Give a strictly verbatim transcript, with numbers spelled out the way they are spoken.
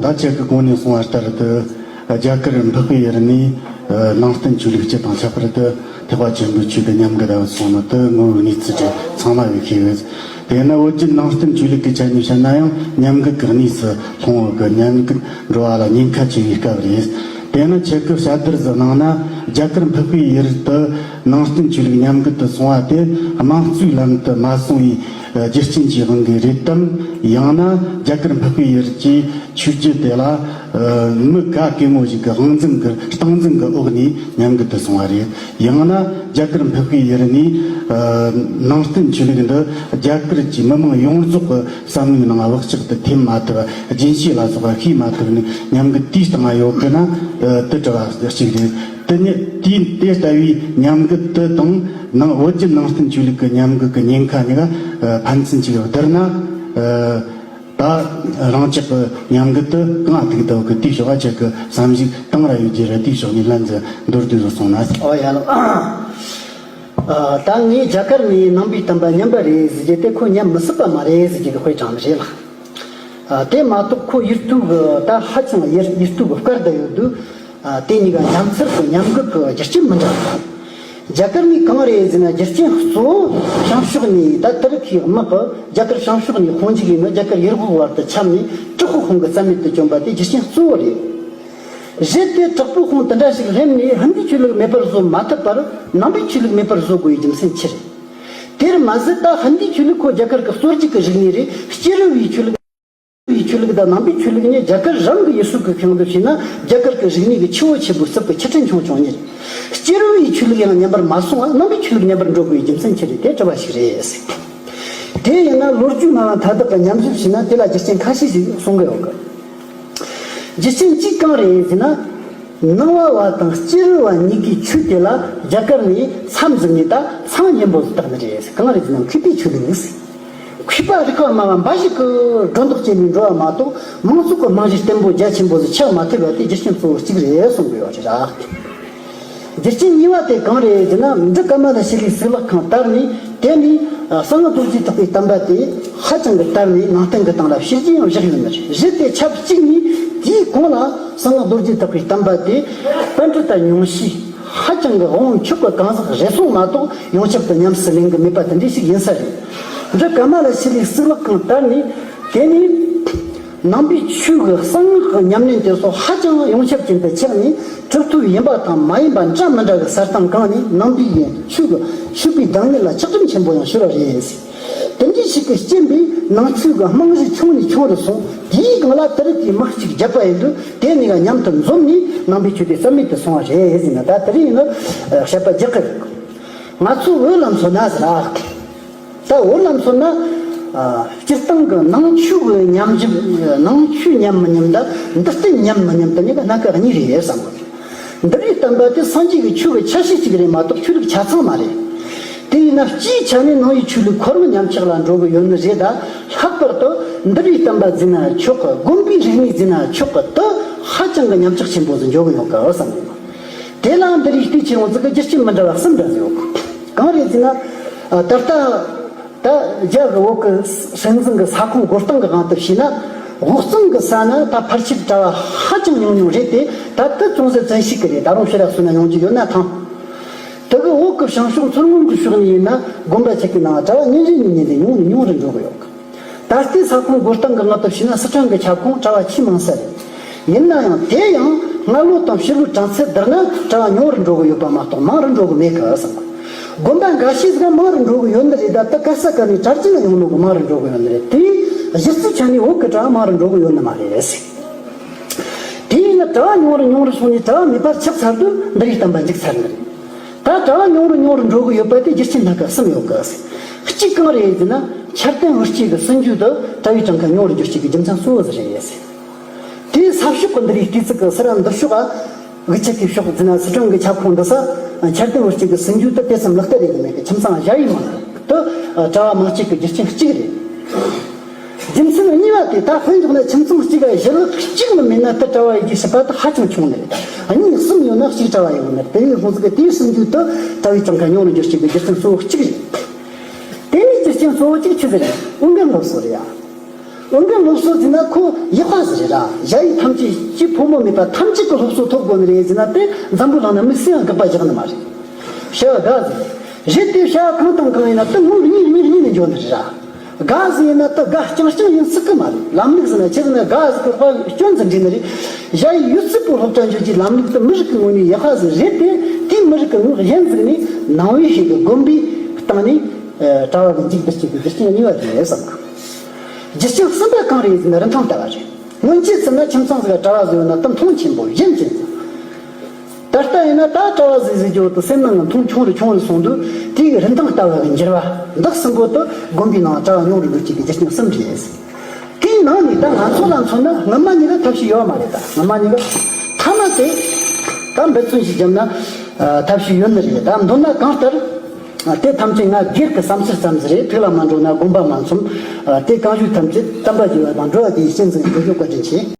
ད་ཁྱེད་ཀྱིས་གོང་ནས་གསུངས་པ་ལྟར་དུ། རྒྱ་གར་འཕགས་པའི་ཡུལ་ནས་ནང་བསྟན་ཆོས་ལུགས་སྤྱི་དང་ཁྱད་པར་དུ་ཐེག་པ་ཆེན་པོའི་ཆོས་དེ་ཉམས་རྒུད་བཏང་སོང་ནི་དེ་ངོ་བོའི་གནས་ཚུལ་དེ་ཚང་མ་གིས་ཤེས་ཡོད། དེས་ན་བོད་བརྒྱུད་ནང་བསྟན་ཆོས་ལུགས་ཀྱི་ཆ་ནས་བཤད་ན་ཡང་ཉམས་རྒུད་ཀྱི་གནས་སུ་ལྷུང་བ་གི་ཉམས་རྒུད་འགྲོ་བ་ལ་ཉེན་ཁ་ཆེ་བའི་སྐབས་རེད། དེས་ན་ཁྱེད་ཀྱིས་བཤད་བསྡུར་ཟིག་གནང་ན། རྒྱ་གར་འཕགས་པའི་ཡུལ་དུ་ནང་བསྟན་ཆོས་ལུགས་ཉམས་རྒུད་དུ་སོང་བ་དེ་དམངས་གཙོའི་ལམ་དུ་མ་སོང་བའི་རྒྱུ་རྐྱེན་གྱི་དབང་གིས་རེད་དམ། ཡང་ན་རྒྱ་གར་འཕགས་པའི་ཡུལ་གྱི་ཆོས་བརྒྱུད་དེ་ལ་མི་ག་གེ་མོ་ཞིག་གི་དབང་འཛིན་གྱི་སྟངས་འཛིན་གྱི་འོག་ནས་ཉམས་རྒུད་དུ་སོང་བ་རེད། ཡང་ན་རྒྱ་གར་འཕགས་པའི་ཡུལ་ནས་ནང་བསྟན་ཆོས་ལུགས་འདི་རྒྱ་གར་གྱི་མི་མང་ཡོངས་རྫོགས་ཀྱི་བསམ་བློའི་ནང་བག་ཆགས་དེ་ཐེབས་མ་ཐུབ། རྒྱུན་ཤེས་ལ་སོགས་པ་ཤེས་མ་ཐུབ་ནས་ཉམས་རྒུད་དེའི་སྟེང་ཡོད་གི་ན། དེ་དྲི་བ་གཅིག་རེད། དེ་ནི་དེའི་དེ་ལྟ་བུའི་ཉམས་རྒུད་དེ་དང་ནང་བོད་བརྒྱུད་ནང་བསྟན་ཆོས་ལུགས་ཀྱི་ཉམས་རྒུད་ཀྱི་ཉེན་ཁ་གཉིས་ཀ་ཕན་ཚུན་གཅིག་བསྡུར་ན། ད་རང་ཅག་གི་ཉམས་རྒུད་དེ་གང་ཐུག་འདུག་གི། དེའི་ཕྱོགས་ཁྱེད་ཀྱི་བསམ་གཞིག་གང་ར་ཡོད་རྒྱུ་རེད། དེའི་ཕྱོགས་ནས་ལན་ཟིག་མདོར་བསྡུས་སུ་གསུངས་ན། ཨོ་ཡ་ལགས། ཨ། ད་ངས་རྒྱ་གར་ནས་ནང་པའི་བསྟན་པ་ཉམས་པ་རེད་ཟེར་རྒྱུ་དེ་ཁོ་ཉམས་མི་སྲིད་པ་མ་རེད་ཟེར་རྒྱུ་གི་དཔེ་དྲངས་ནི་རེད་ལགས། ཨ། དེ་མ་གཏོགས་ཁོ་ཡུལ་དུས་གི་ད་ཧ་ཅང་ཡུལ་ཡུལ་དུས་གི་སྐར་དུ་ཡོད་དུས། ཨ། དེ་གཉིས་ཀ་ཉམས་ཚུལ་གི་ཉམས་རྒུད་གི་རྒྱུ་རྐྱེན་མི་འདྲ་བ། རྒྱ་གར་ནས་གང་རེད་ཟེར་ན། རྒྱུ་རྐྱེན་གཙོ་བོ་བྱང་ཕྱོགས་ནས། ད་དེ་རིང་གི་དམག་གི་རྒྱ་གར་བྱང་ཕྱོགས་ནས་དཔུང་འཇུག་ཡིན་ན། རྒྱ་གར་ཡུལ་འོག་བར་དུ་ཁྱབ་ནས་དྲག་པོའི་དཔུང་གིས་རྩ་མེད་དུ་བཅོམ་པ་དེ་རྒྱུ་རྐྱེན་གཙོ་བོ་རེད། གཞི་དེ་དྲག་པོའི་དཔུང་དེ་འདྲ་ཞིག་ལྷན་ནས་ཧིན་དུའི་ཆོས་ལུགས་མེད་པར་བཟོ་མ་ཐུབ་པར་ནང་པའི་ཆོས་ལུགས་མེད་པར་བཟོ་དགོས་པའི་རྒྱུ་མཚན་ཅི་རེད། དེར་མ་ཟད་ད་ཧིན་དུའི་ཆོས་ལུགས་ཁོ་རྒྱ་གར་གྱི་གསོ་རིག་གི་རིག་གནས་རེད། སྐྱེ་རུ་བའི་ཆོས་ལུགས། བའི་ཆོས་ལུགས་དང་ནང་པའི་ཆོས་ལུགས་གཉིས་རྒྱ་གར་རང་གི་ཡུལ་སྲོལ་གྱི་ཁེངས་དུ་བྱས་ན། རྒྱ་གར་གྱི་རིག་གནས་ཀྱི་ཆུ་བོ་ཆེན་པོའི་རྩིབས་ཀྱི་ཆུ་ཕྲན་ཆུང་ཆུང་གཉིས་རེད། སྐྱེ་རུ་བའི་ཆོས་ལུགས་ཡང་ཉམས་པར་མ་སོང་བ་ནང་པའི་ཆོས་ལུགས་ཉམས་པར་འགྲོ་དགོས་པའི་རྒྱུ་མཚན་ཅི་རེད། དེ་དྲི་བ་ཞིག་རེད། དེ་ཡིན་ན་ལོ་རྒྱུས་ནང་མཐའ་དག་གི་ཉམས་ཞིབ་བྱས་ན་དེ་ལ་རྒྱུ་རྐྱེན་ཁ་ཤས་ཤིག་གསུང་གི་ཡོད་གི། རྒྱུ་རྐྱེན་གཅིག་གང་རེད་ཟེར་ན། ནང་པ་བ་དང་སྐྱེ་རུ་བ་གཉིས་ཀའི་ཆོས་དེ་ལ་རྒྱ་གར་ནས་མཚམས་འཛིན་ནས་ད་མཚམས་སྙན་པོ་བཏགས་ནི་རེད། གང་རེད་ཟེར་ན་མཁས་པའི་ཆོས་ལུགས་ཟེར། མཁས་པ་རིག་པ་སྨྲ་བ་འབའ་ཞིག་གིས་སྒྲོ་འདོགས་བཅད་ནས་འགྲོ་བ་མ་གཏོགས། མང་ཚོགས་ཀྱི་རྨང་གཞི་བརྟན་པོ་རྒྱ་ཆེན་པོ་ཟིག་ཆགས་མ་ཐུབ་པ་དེ་རྒྱུ་རྐྱེན་གཙོ་བོ་གཅིག་རེད་གསུང་གི་ཡོད་རེད་ར། རྒྱུ་རྐྱེན་གཉིས་པ་དེ་གང་རེད་ཟེར་ན། འབྲི་ཀ་མ་ལ་ཤཱི་ལའི་གཙུག་ལག་ཁང་དར་ནས། དེ་ནས་གསང་སྔགས་རྡོ་རྗེ་ཐེག་པའི་བསྟན་པ་དེ་ཧ་ཅང་གི་དར་ནས་ནང་བསྟན་གྱི་སྟེང་ལ་བྱས་རྗེས་ཡང་བཞག་ཡོད་ནི་རེད། གཞི་དེ་ཆབས་གཅིག་ནས་དེའི་གོང་ལ་གསང་སྔགས་རྡོ་རྗེ་ཐེག་པའི་བསྟན་པ་དེ་པཎྜི་ཏ་ཉུང་ཤས་ཧ་ཅང་གི་དབང་ཕྱུག་གི་གང་ཟག་རེ་ཟུང་མ་གཏོགས་ཡོངས་ཁྱབ་ཏུ་ཉམས་སུ་ལེན་གི་མེད་པ་དེ་འདྲ་ཞིག་ཡིན་ས་རེད། འབྲི་ཀ་མ་ལ་ཤཱི་ལའི་གཙུག་ལག་ཁང་དར་ནས། དེ་ནས་ནང་པའི་ཆོས་ཀྱི་གསང་སྔགས་ཀྱི་ཉམས་ལེན་དེ་ཚོ་ཧ་ཅང་ཡོངས་ཁྱབ་ཅན་དུ་ཆགས་ནས། གྲུབ་ཐོབ་ཡིན་པ་དང་མ་ཡིན་པ་འདྲ་མི་འདྲ་གི་གསལ་སྟངས་གང་ནས་ནང་པའི་ཆོས་ཀྱི་ཆོས་པའི་བདག་ཉིད་ལ་ཆགས་རིམ་ཆེན་པོ་ཡང་ཤོར་བ་རེད། དེ་འདྲའི་ཞིག་གི་རྐྱེན་པས་ནང་ཆོས་ཀྱི་རྨང་གཞི་ཆུང་ནས་ཆུང་རུ་སོང་། དེའི་སྒང་ལ་དེ་རིང་གི་དམག་ཅིག་བརྒྱབ་པ་ཡིན་དུས། དེ་གཉིས་ཀ་མཉམ་དུ་འཛོམས་ནས་ནང་པའི་ཆོས་དེ་རྩ་མེད་དུ་སོང་བ་རེད་ཟེར་ན། ད་དེ་རིང་ནི་བཤད་པ་རྒྱག་གི་རེད། ང་ཚོ་བོད་ལ་མཚོན་ན་ཟེར་ཨ། ད་བོད་ལ་མཚོན་ན། ཨ། སྤྱིར་བཏང་གི་ནང་ཆོས་ཀྱི་ཉམས་ཞིབ། ནང་ཆོས་ཉམས་མི་ཉམས་དང་འདི་ལྟར་ཉམས་མི་ཉམས་དེ་གཉིས་ཀ་སྣ་ཁ་གཉིས་རེད་བསམ་གི། འདུལ་བའི་བསྟན་པ་དེ་སངས་རྒྱས་ཀྱི་ཆོས་ཀྱི་ཆ་ཤས་གཅིག་རེད་མ་གཏོགས་ཆོས་ལུགས་ཆ་ཚང་མ་རེད། དེ་ཡིན་ན་སྤྱིའི་ཆ་ནས་ནང་པའི་ཆོས་ལུགས་ཁོར་ཡུག་ཉམས་ཆག་ལ་འགྲོ་གི་ཡོད་ནི་རེད། ད་ལྷག་པར་དུ་འདུལ་བའི་བསྟན་པ་བརྩིས་ན་ཆོག་གི། དགོན་པའི་རིག་གནས་བརྩིས་ན་ཆོག་གི། དེ་ཧ་ཅང་གི་ཉམས་ཆག་ཆེན་པོ་ཟིག་འགྱོ་གི་ཡོད་གི་བསམ་གི། དེ་ལའང་འདི་རིགས་བལྟས་ཆེ་འོང་ཙི་གི་རྒྱུ་རྐྱེན་མི་འདྲ་བ་གསུམ་འདྲ་ཟིག་ཡོད་གི། གང་རེད་ཟེར་ན། ད་ལྟ། ད་རྒྱ་གི་བོད་གི་སྲིད་འཛིན་གི་ས་ཁོངས་བགོ་སྟངས་གི་དབང་དུ་བྱས་ན། དབུས་གཙང་གི་ས་ན་ད་ཕལ་ཆེར་གྲྭ་བ་ཧ་ཅང་ཉུང་ཉུང་རེད་དེ། ད་དེ་ཅུང་ཟད་བཙན་ཤོས་གི་རེད། ད་རུང་ཕྱིར་ར་སོང་ན་ཡོང་རྒྱུ་ཡོད་ན་ཐང་། དེ་གི་བོད་གི་བྱང་ཕྱོགས་མཚོ་སྔོན་གི་ཕྱོགས་ནས་ཡིན་ན་དགོན་པ་ཆེ་གི་ནང་གྲྭ་བ་ཉིན་རེ་ནས་ཉིན་རེ་ཉུང་ནས་ཉུང་རུ་འགྲོ་གི་ཡོད་གི། ད་ལྟའི་ས་ཁོངས་བགོ་སྟངས་ཀྱི་ངང་དུ་བྱས་ན་སི་ཁྲོན་གྱི་ཁྱབ་ཁོངས་གྲྭ་བ་ཆེས་མང་ས་རེད། ཡིན་ན་ཡང་དེ་ཡང་སྔ་ལོ་དང་ཕྱི་ལོའི་གྲངས་ཚད་བསྡུར་ན་གྲྭ་བ་ཉུང་རུ་འགྲོ་གི་ཡོད་པ་མ་གཏོགས་མང་རུ་འགྲོ་གི་མེད་གི་བསམ། དགོན་པ་འགའ་ཤས་ཟིག་མང་རུ་འགྲོ་གི་ཡོད་ནི་རེད། ད་ལྟ་ག་ས་ག་ནས་གྲྭ་རྒྱུན་ཡོང་ནོ་གི་མང་རུ་འགྲོ་གི་ཡོད་ནི་རེད། དེ་གཞི་རྩའི་ཆ་ནས་བོད་ཀྱི་གྲྭ་བ་མང་རུ་འགྲོ་གི་ཡོད་ནི་མ་རེད་ཟེར། དེ་ཡིན་ན་གྲྭ་བ་ཉུང་རུ་ཉུང་རུ་སོང་ནས་གྲྭ་བ་མེད་པ་ཆགས་ཚར་དུས་འདུལ་བའི་བསྟན་པ་འཇིག་ཚར་ནི་རེད། ད་གྲྭ་བ་ཉུང་རུ་ཉུང་རུ་འགྲོ་གི་ཡོད་པ་དེ་རྒྱུ་རྐྱེན་སྣ་ཁ་གསུམ་ཡོད་གི་ཟེར། གཅིག་གང་རེད་ཟེར་ན། འཆར་ལྡན་དབུ་སྐྱེས་ཀྱི་སྲིད་ཇུས་དེ་གྲྭ་བའི་གྲངས་ཀ་ཉུང་རུ་འགྱུར་བྱེད་ཀྱི་རྒྱུ་མཚན་གཙོ་བོ་ཟིག་རེད་ཟེར། དེའི་ས་ཕྱོགས་ཀྱི་འདུལ་བའི་བསྟན་ཚིག་གི་སི་ར་འདི་ཕྱོགས་ཨ། དབུས་ཁུལ་གྱི་ཕྱོགས་ཟེར་ན་སི་ཁྲོན་གྱི་ཁྱབ་ཁོངས་འདི་ས། འཆར་ལྡན་དབུ་སྐྱེས་ཀྱི་སྲིད་ཇུས་དེ་དེ་ཙམ་ལག་བསྟར་ཡེད་གི་མེད་གི། ཁྱིམ་ཚང་བཞི་ཡི་མང་གི་དེ་གྲྭ་བ་མང་སྐྱེས་ཀྱི་རྒྱུ་རྐྱེན་གཅིག་རེད། རྒྱུ་མཚན་གཉིས་པ་དེ་ད་དཔེ་འཇོག་ན་ཁྱིམ་ཚང་གཅིག་ག་ཞི་ལུ་གཅིག་མི་མེད་ན་དེ་གྲྭ་བ་ཡེད་རྒྱུའི་སྲིད་པ་དེ་ཧ་ཅང་ཆུང་ནི་རེད། གཉིས་གསུམ་ཡོད་ན་གཅིག་གྲྭ་བ་ཡེད་གོ་ནི་རེད། དེ་ཡིན་ཁོང་ཚོ་གི་དེའི་སྲིད་ཇུས་དེ་གྲྭ་བའི་གྲངས་ཀ་ཉུང་རུ་འགྱུར་བྱེད་པའི་རྒྱུ་རྐྱེན་གཙོ་བོ་གཅིག་རེད། དེ་ནས་རྒྱུ་རྐྱེན་གཙོ་བོ་གཅིག་ཆི་ཟིག་རེད། དབུ་མགོའི་སློབ་གསོ་རེད་ཡ། འོན་ཀྱང་སློབ་གསོ་ཟེར་ན་ཁོ་ཡག་པ་ཟིག་རེད་ར། གཞལ་ཡས་ཐམས་ཅད་ཀྱི་ཕོ་མོ་མེད་པ་ཐམས་ཅད་ཀྱི་སློབ་གསོ་ཐོབ་དགོས་ནི་རེད་ཟེར་ན་དེ་འཛམ་བུ་གླིང་ན་དམིགས་བསལ་ཡང་དགག་པ་རྒྱག་ནི་མ་རེད། བྱ་བ་དགའ་ཟིག་རེད། དེ་བྱ་བ་གང་དང་གང་ཡིན་ན་དེ་ངོ་མི་གཉིས་མི་གཉིས་ནས་འཇོག་ནི་རེད་ར། དགའ་ཟིག་ཡིན་ན་དེ་དགའ་རྐྱང་རྐྱང་ཡིན་སྲིད་གི་མ་རེད། ལམ་ལུགས་ཟེར་ན་ཆི་ཟེར་ན་དགའ་ཟིག་གི་དཔལ་སྐྱོན་ཟིག་འདྲེས་ནི་རེད། གཞལ་ཡས་ཡོད་ཚད་པོ་སློབ་གྲྭ་འཇོག་རྒྱུའི་ལམ་ལུགས་དེ་མི་རིགས་ཀྱི་ངོས་ནས་ཡག་པ་ཟིག་རེད་དེ། དེ་མི་རིགས་ཀྱི་ངོས་གཞན་ཟིག་ནས་ནང་པའི་ཤེས་ཀྱི་དགོན་པའི་སྟེང་ནས་གྲྭ་བ་གི་འཇིག་བསྡུ་བྱེད་ཀྱི་རྒྱུ་རྐྱེན་གཉིས་པ་དེ་རེད་བསམ། རྒྱུ་རྐྱེན་གསུམ་པ་གང་རེད་ཟེར་ན་རིན་ཐང་ལྟ་བ་རེད། སྔོན་ཆད་ཟེར་ན་ཁྱིམ་ཚང་ཟིག་ག་གྲྭ་བ་ཟིག་ཡོད་ན་དེ་མཐོང་ཆེན་པོ་ཞེན་ཆེན་ཟིག་ད་ལྟ་ཡིན་ན་ད་གྲྭ་བ་ཟིག་ཟེར་རྒྱུ་དེ་སེམས་ནང་གི་མཐོང་ཆུང་རུ་ཆུང་རུ་སོང་དུས། དེའི་རིན་ཐང་ལྟ་བ་གི་འགྱུར་བ་འདི་གསུམ་པོ་དེ་དགོན་པའི་ནང་གྲྭ་བ་ཉུང་རུ་འགྲོ་བྱེད་ཀྱི་རྒྱུ་རྐྱེན་གསུམ་རེད། དེའི་ནང་ནས་ད་ང་ཚོ་ལ་མཚོན་ན་སྔོན་མ་ཉིད་ལ་ཐབས་ཤེས་ཡོད་མ་རེད། ད་སྔོན་མ་ཉིད་ལ་ཐ་མ་དེ་ད་འབད་བརྩོན་ཞིག་བརྒྱབ་ན་ཐབས་ཤེས་ཡོད་ནི་རེད། ད་མདོར་ན་གང་ལྟར། དེ་ཐམས་ཅད་ང་སྒེར་གྱི་བསམ་ཚུལ་ཙམ་ཟིག་རེད། ཐུགས་ལ་མ་འགྲོ་ན་དགོངས་པ་མ་ཚོམ། དེ་གང་བྱུང་ཐམས་ཅད་བསྟན་པ་རྒྱས་པ་དང་འགྲོ་བ་བདེ་བའི་རྐྱེན་ཟིག་ཡིན་པའི་བཀའ་དྲིན་ཆེ།